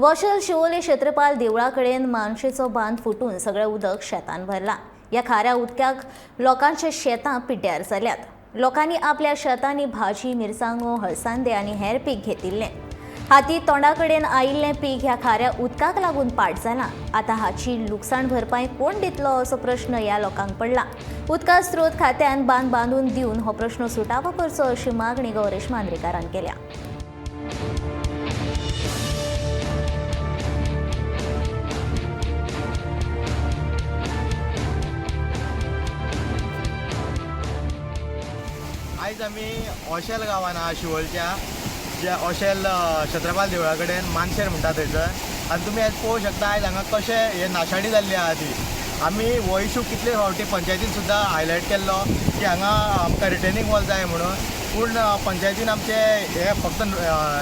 वॉशल शिवोले क्षेत्रपाल देवळा कडेन मानशेचो बांद फुटून सगळें उदक शेतान भरलां. ह्या खाऱ्या उदकाक लोकांचे शेतां पिड्ड्यार जाल्यात. लोकांनी आपल्या शेतांनी भाजी, मिरसांगो, हळसांदे आनी हेर पीक घेतिल्लें. हाती तोंडा कडेन आयिल्लें पीक ह्या खाऱ्या उदकाक लागून पाट जालां. आतां हाची लुकसाण भरपाय कोण दितलो असो प्रश्न ह्या लोकांक पडला. उदका स्रोत खात्यान बांद बांदून दिवन हो प्रश्न सुटावो करचो अशी मागणी गौरेश मांद्रेकारान केल्या. आयज आमी ओशेल गांवान आहा, शिवोलच्या जे ओशेल क्षेत्रपाल देवळा कडेन मानशेर म्हणटा थंयसर. आनी तुमी आयज पळोवंक शकता आयज हांगा कशें हे नाशाडी जाल्ली आहा ती. आमी हो इशू कितले फावटी पंचायतीन सुद्दां हायलायट केल्लो की हांगा आमकां रिटेनिंग वॉल जाय म्हणून, पूण पंचायतीन आमचे हे फक्त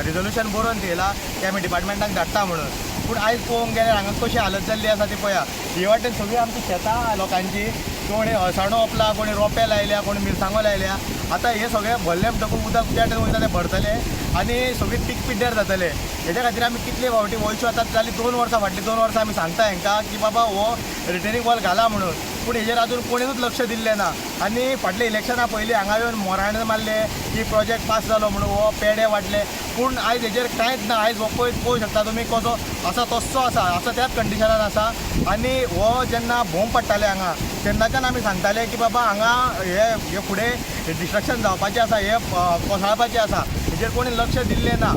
रिजोल्युशन बरोवन दिलां की आमी डिपार्टमेंटाक धाडटा म्हणून. पूण आयज पळोवंक गेल्यार हांगा कशी हालत जाल्ली आसा ती पळया. ही वाटेन सगळी आमची शेतां लोकांची, कोणी अळसाणो ओंपला, कोणी रोंपे लायल्या, कोणी मिरसांगो लायल्या. आतां हे सगळें भरलें म्हणटकूच उदक ज्या वाटेन वयता तें भरतलें आनी सगळीं पीक पिड्ड्यार जातलें. हेच्या खातीर आमी कितले फावटी हो इशू आतां जाली 2 वर्सां, फाटलीं 2 वर्सां आमी सांगता हेंकां की बाबा हो रिटेनिंग वॉल घाला म्हणून, पूण हेजेर आजून कोणीच लक्ष दिल्लें ना. आनी फाटल्या इलेक्शना पयलीं हांगा येवन मोराण मारले की प्रोजेक्ट पास जालो म्हणून, हो पेडे वांटले, पूण आयज हेजेर कांयच ना. आयज हो पळय पळोवंक शकता तुमी कसो आसा तस्सो आसा, आसा त्याच कंडिशनान आसा. आनी हो जेन्ना बोम पडटाले हांगा तेन्नाच्यान आमी सांगताले की बाबा हांगा हे फुडें डिस्ट्रक्शन जावपाचें आसा, हे कोसळपाचें आसा, हेजेर कोणी लक्ष दिल्लें ना.